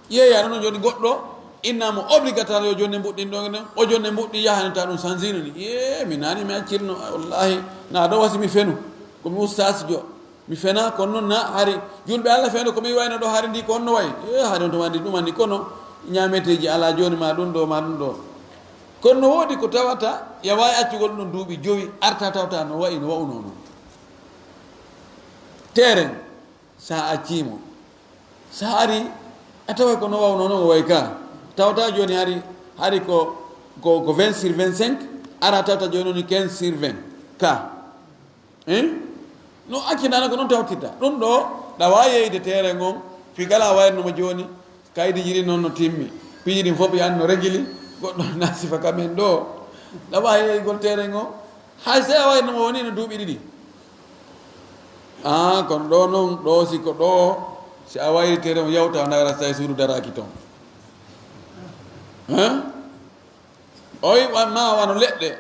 Yeeya noon jooni goɗɗo inna mo obligatoire yo jonne mbuɗɗin ɗo ne, o jonne mbuɗɗi yahani ta ɗum sansino ni. Ye, mi nani mi accirno, wallahi, na ɗo wasi mi fenu. Ko mi ustaas jo. Mi fena, kono noon na hari julɓe Allah feno ko mi wayno ɗo hari ndi ko honno wayi. E hari on to wandi ɗum andi kono ñaameteeji ala jooni ma ɗum ɗo, ma ɗum ɗo. Kono no woodi ko tawata ya waawi accugol ɗum duuɓi jowi, arta tawta no wayi no wawno noon. Teren, sa accimo. Sa ari, a taway ko no wawno noon o way ka. Tawta jooni hari, hari ko, ko, ko vingt sur vingt-cinq, ara tawta jooni woni quinze sur vingt. Ka. Hein? No accindaano ko noon tawtirta. Ɗum ɗo, ɗawa yeyde teren on, fi gala wayno mo jooni, kaydi jiri noon no timmi. Piiji ɗin fof yan no regili, goɗɗo na sifa kamen ɗo. Ɗawa yeygol teren on, hay se a wayno mo woni no duuɓi ɗiɗi. Ah, kono ɗo noon, ɗo si ko ɗo, si a wayri teren on yawta, a nagara say suudu daraki toon. Hein? Oy, wa-, ma wano leɗɗe.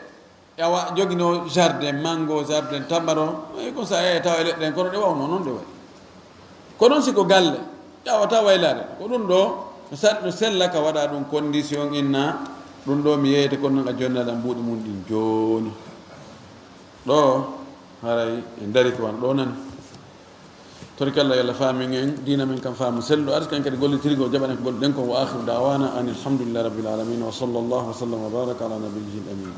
Awa, jogino jardin mango, jardin tamaro. Eyi, ko sa yeeyi tawa e leɗɗe en, kono ɗe wawno noon ɗe wayi. Ko noon si ko galle, ƴawata waylaade. Ko ɗum ɗo, no sa-, no sella ka waɗa ɗum condition inna, ɗum ɗo mi yeeyete kono noon a jonnal am mbuuɗi mum ɗin jooni. Ɗo, haray en dari ko wan ɗo nani. Torikalla, yo Allah faamin en, diina men kam faamu selluɗo, arsikan kadi gollitirgol, jaɓan en ko golluɗen kon. Wa akhiru da'wana anil hamdulillahi rabbil alamin, wa sallallahu wa sallam wa baraka ala nabiyyihil amin.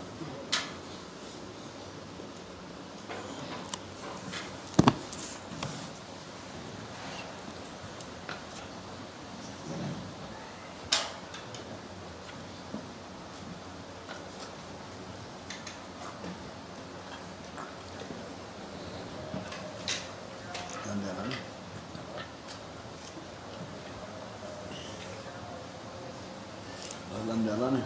Alhamdulillah.